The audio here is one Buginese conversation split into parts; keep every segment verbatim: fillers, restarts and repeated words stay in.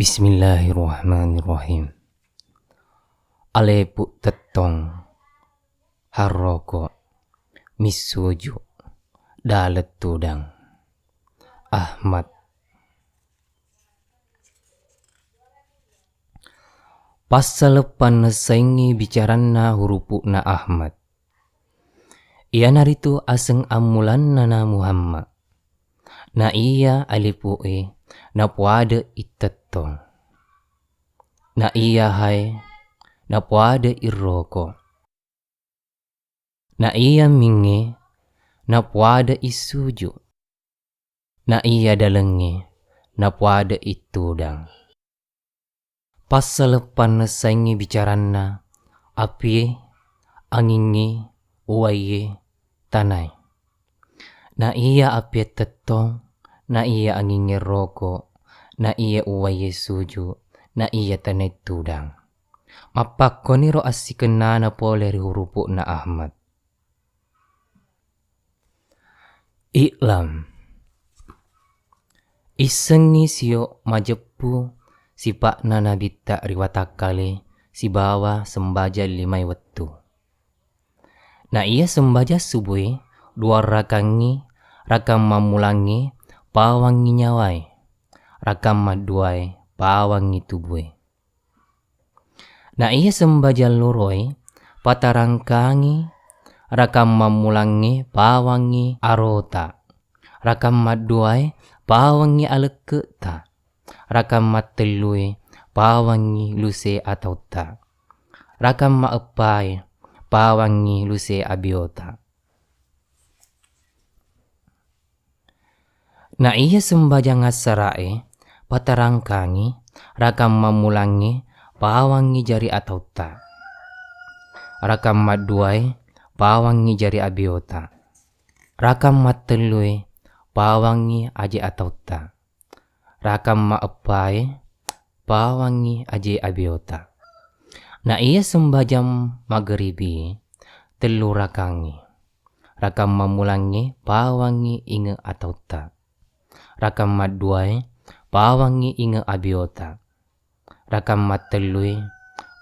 Bismillahirrahmanirrahim. Alepu tettong, harroko, missuju, daleng tudang. Ahmad. Passaleng pannessaingngi bicaranna hurupu'na Ahmad. Iyanaritu aseng ammulannana Muhammad. Na iya alipu'e napoade ittettong. Na iya hae napoade irroko. Na iya mingnge napoade issuju. Na iya dalengnge napoade ittudang. Passaleng pannessaingngi bicaranna apie, angingnge, uwaie, tanae. Na iya apie tettong, na iya angingnge roko, na iya uwaie suju, na iya tanae tudang. Mappakkoniro assikennana pole ri hurupu'na Ahmad. I'lam. Issengngi sio majeppu sipa'na Nabitta ri watakkale sibawa sembajang limai wettu. Na iya sembajang subue, dua rakangngi, rakang mammulangnge pawangngi nyawae, rakang madduae pawangngi tubue. Na iya sembajang loroe, patarangkangi, rakang mammulangnge pawangngi arota, rakang madduae pawangngi alekke'ta, rakang mattellue pawangngi luse atautta, rakang maeppae pawangngi luse abiota. Na iya sembajang assara'e, patarangkangi, rakang mammulangnge pawangngi jari atautta, rakang madduae pawangngi jari abiota, rakang mattellue pawangngi aje atautta, rakang maeppae pawangngi aje abiota. Na iya sembajang mageribi, tellu rakangngi. Rakang mammulangnge pawangngi inge atautta. Rakang madduae pawangngi inge abiota. Rakang mattellue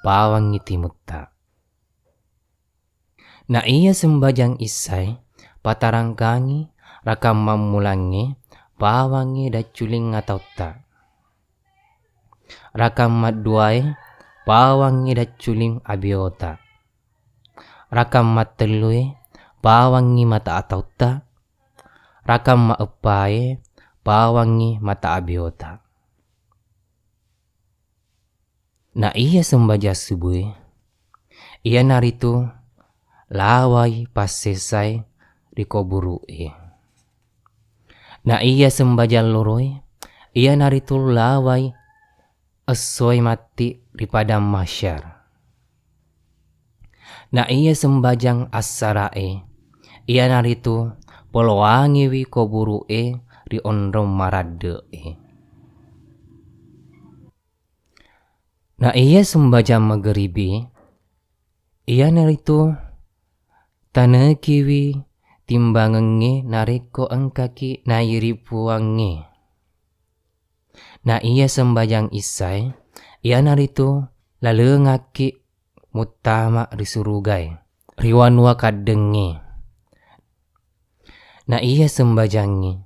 pawangngi timutta. Na iya sembajang issae, patarangkangi, rakang mammulangnge pawangngi dacculing atautta. Rakang madduae pawangngi dacculing abiota. Rakang mattellue pawangngi mata atautta. Rakang maeppae pawangngi mata abiota. Na iya sembajang subue, iyanaritu lawai passessae ri koburu'e. Na iya sembajang loroe, iyanaritu lawai essoe matti ri padang mahsyar. Na iya sembajang assara'e, iyanaritu polowangiwi koburu'e ri onrong maradde'e. Na iya sembajang mageribi, iyanaritu tanekiwi timbangengnge narekko engkaki nairi Puangnge. Na iya sembajang issae, iyanaritu lalengakki muttama ri surugae, ri wanua kaddengnge. Na iya sembajangnge,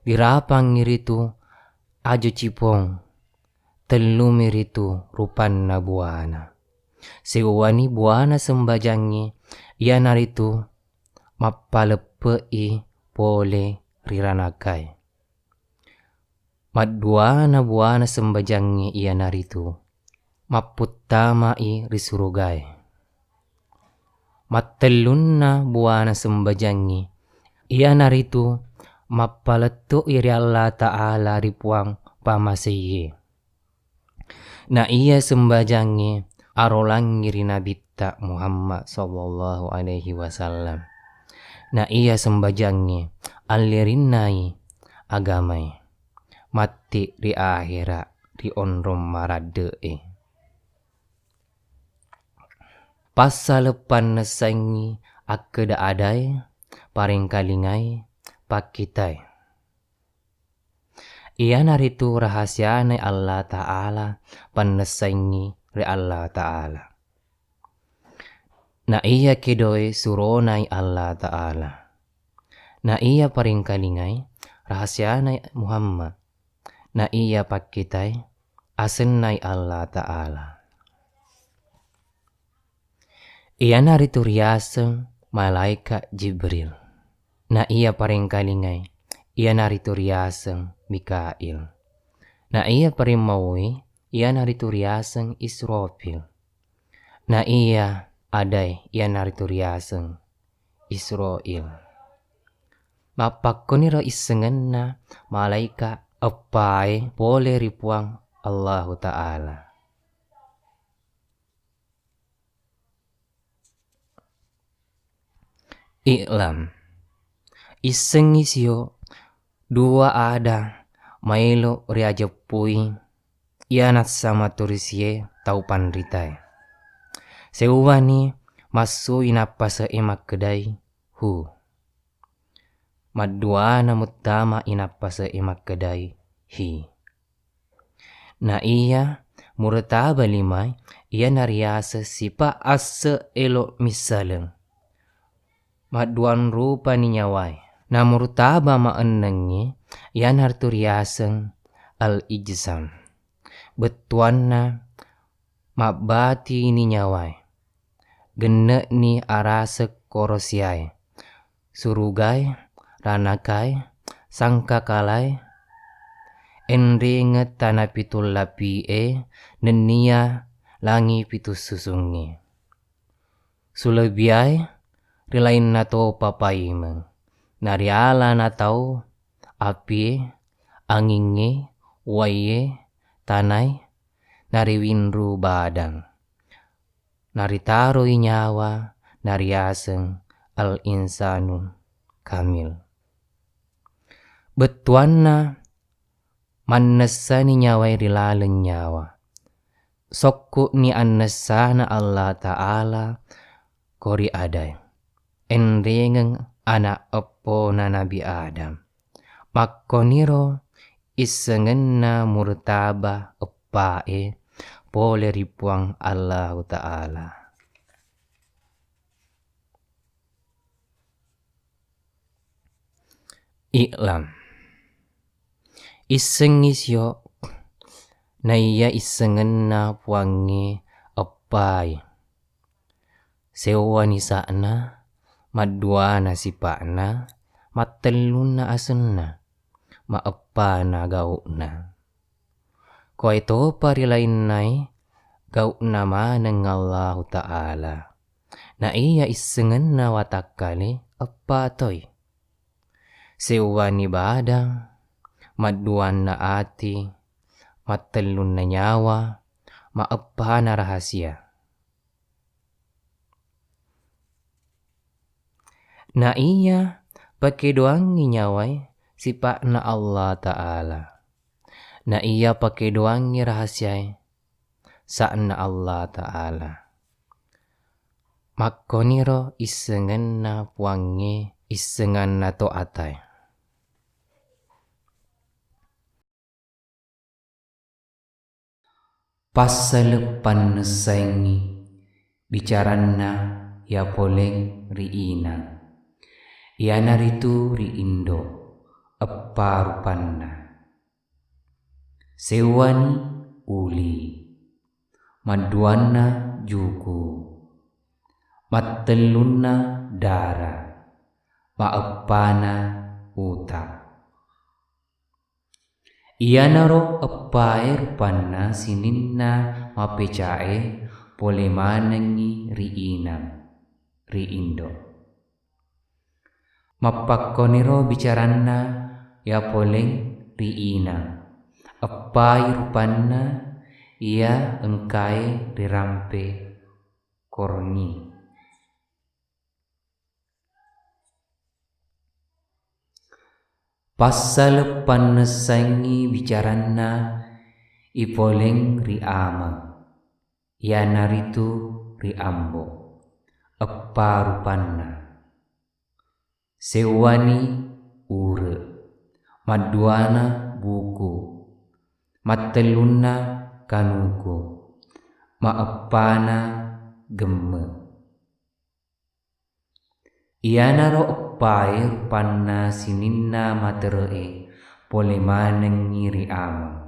dirapangngi ritu ajo cipong, tellumi ritu rupanna buana. Seuwani buana sembajangnge, iyanaritu mappaleppe'i pole ri ranakae. Madduana buana sembajangnge iyanaritu mapputtama'i ri surugae. Mattellunna buana sembajangnge iyanaritu mappalettu'i ri Allah Ta'ala ri Puang Pamaseiye. Na iya sembajangnge arolangngi ri Nabitta Muhammad sallallahu alaihi wasallam. Na iya sembajangnge allirinnai agamae, matti ri ahera ri onrong maradde'e. Passaleng pannessaingngi akkeda adae, parengkalingae, pakkitae. Iyanaritu rahasianai Allah Ta'ala pannessaingngi ri Allah Ta'ala. Na iya kedoe suronai Allah Ta'ala. Na iya paringkalingai rahasianai Muhammad. Na iya pakkitai asennai Allah Ta'ala. Iyanaritu riaseng malaika Jibril. Na iya paringkalingai, iyanaritu riaseng Mikail. Na iya parimmaui, iyanaritu riaseng Israfil. Na iya adai, iyanaritu riaseng Israil. Mappakkoniro issengenna malaika eppae pole ri Puang Allahu Ta'ala. I'lam. Issengngi sio dua ada maelo riajeppui, iyanassa maturisie tau panritae. Seuwani massui nappase'e makkedai, hu. Madduana muttama inappase'e makkedai, hi. Na iya murtaba limai, iyana riaseng sipa asse elo missaleng. Madduan rupani nyawae. Na murtaba maennengnge, iyanaritu riaseng al-ijsam. Bettuanna mabbatini nyawae. Genne'ni araseng korosiae, surugae, ranakae, sangkakalae, enrengeng tana pitung lapi'e, nennia langi pitung susungnge. Sulebiae ri lainna topa paimeng, narialana tau, apie, angingnge, uwaie, tanae, nariwinru badang. Naritaroi nyawa, nariaseng al-insanu kamil. Bettuanna mannessani nyawae ri laleng nyawa. Sokku'ni annessana Allah Ta'ala ko ri adae. Enrengeng ana' eppona Nabi Adam. Makkoniro issengenna murtaba eppae pole ri Puang Allahu Ta'ala. I'lam. Issengngi sio, naiya issengenna Puangnge eppai. Seuwani sa'na, madduana sipa'na, mattellunna asenna, maeppana gau'na. Koe topa ri lainnai gau'na maneng Allahu Ta'ala. Na iya issengenna watakkale eppa toi. Seuwani badang, madduanna ati, mattellunna nyawa, maeppana rahasia. Na iya pakedoangngi nyawae sipa'na Allah Ta'ala. Na iya pakedoangngi rahasiae sa'na Allah Ta'ala. Makkoniro issengenna Puangnge, issenganna to atae. Passaleng pannessaengngi bicaranna iya poleng ri inang, iyanaritu ri indo, eppa rupanna. Seuwani uli, madduanna juku, mattellunna dara, maeppana uta. Iyanaro eppae rupanna sininna mapecae pole manengngi ri inang, ri indo. Mappakkoniro bicaranna iya poleng ri inang, eppai rupanna iya engkae rirampe korngi. Passaleng pannessaengngi bicaranna ipoleng ri ama, iyanaritu ri ambo, eppa rupanna. Seuwani ure, madduana wuku, mattellunna kanuku, maeppana gemme. Iyanaro eppae rupanna sininna matere'e pole manengngi ri ameng,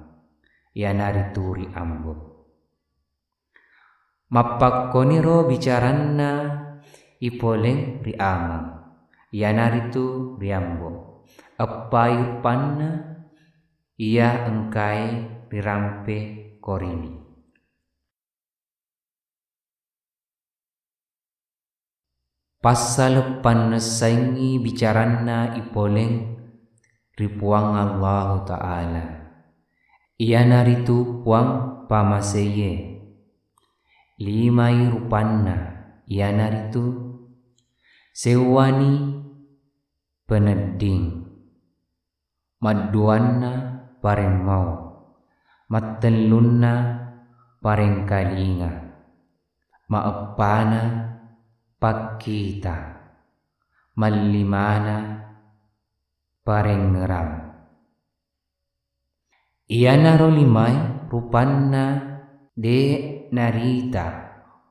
iyanaritu ri ambo. Mappakkoniro bicaranna ipoleng ri ameng, iyanaritu ri ambo. Eppai rupanna iya engkae rirampe korini. Passaleng pannessaingngi bicaranna ipoleng ri Puang Allahu Ta'ala, iyanaritu Puang pamaseiye. Limai rupanna, iyanaritu sewwani penedding, madduanna pareng mao, mattellunna parengkalinga, maeppana pakkita, mallimana parengngerang. Iyanaro limai rupanna de' narita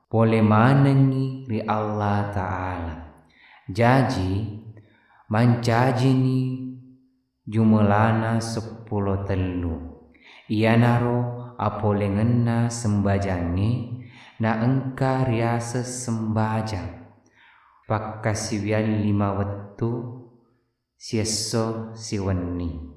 pole manengngi ri Allah Ta'ala. Jaji, mancajini jumelana seppulo tellu. Iyanaro apolengenna sembajangnge naengka riaseng sembajang pakkasiwiang lima wettu, siesso siwenni.